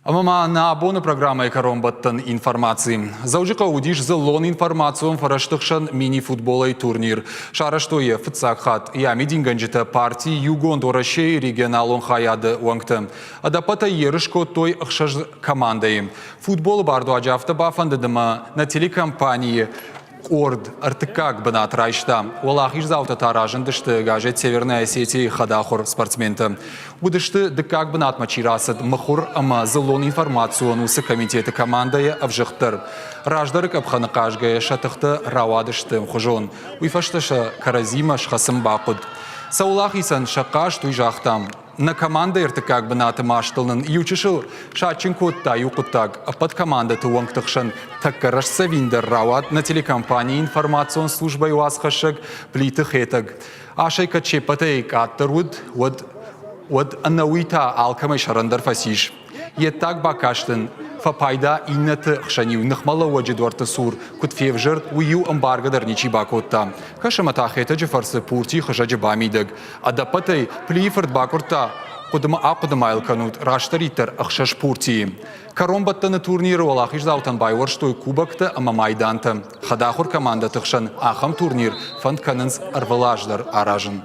Ӕмӕ ма нӕ абоны программӕйы кӕронбӕттӕн информаци. Дзӕуджыхъӕуы уыдис дзыллон информацион фӕрӕзты хсӕн мини-футболӕй турнир. Сарӕзтой йӕ фыццаг хатт йӕ амидингӕнджытӕ парти Иугонд Уӕрӕсейы регионалон хайады уӕнгтӕ. Ӕдӕппӕтӕй ерыс кодтой ӕхсӕз командӕйы. Футболы бардуаджы афтӕ бафӕндыд ӕмӕ нӕ телекомпанийы къорд ӕртыккаг бынат райста. Уӕлахиздзаутӕ та разындысты газет «Северная Осетия-йы хӕдахуыр спортсментӕ. Уыдысты, дыккаг бынатмӕ чи рацыд, мыхуыр ӕмӕ дзыллон информацион уыцы комитеты командӕйы ӕвзыгъддӕр. Раздӕры къӕпхӕны хъазгӕйӕ сӕ тыхтӕ рауадысты ӕмхуызон. Уый фӕстӕ сӕ кӕрӕдзимӕ схӕцын бахъуыд. Цӕуыл ахицӕн сӕ хъазт, уый загътам. Нӕ командӕйы ӕртыккаг бынаты мастыл нын иучысыл садджын кодта иу хъуыддаг. Ӕппӕт командӕты уӕнгты хсӕн тӕккӕ рӕстдзӕвиндӕр рауад нӕ телекомпанийы информацион службӕйы уацхӕссӕг Плиты Хетӕг. Асӕй кӕд се ппӕтӕй къаддӕр уыд, уӕд уӕд ӕнӕуый та алкӕмӕй сӕрӕндӕр фӕцис. Йе ддаг бакаст ын фӕпайда иннӕты хсӕн-иу ныхмӕлӕууӕджы дуӕртты цур куыд февзӕрд, уый-иу ӕмбаргӕ дӕр ничи бакодта. Кӕс ӕмӕ та Хетӕджы фӕрцы пурти хызӕджы бамидӕг. Ӕдӕппӕтӕй Плийы-фырт бакъуырдта, хъуыдымӕ ахъуыды ма йыл кӕнут, растдӕриддӕр ӕхсӕз пуртийы. Кӕронбӕттӕны турниры уӕлахиздзаутӕн байуӕрстой кубоктӕ ӕмӕ майдантӕ. Хӕдахуыр командӕты хсӕн ахӕм турнир фӕнд кӕнынц ӕрвылаз дӕр аразын.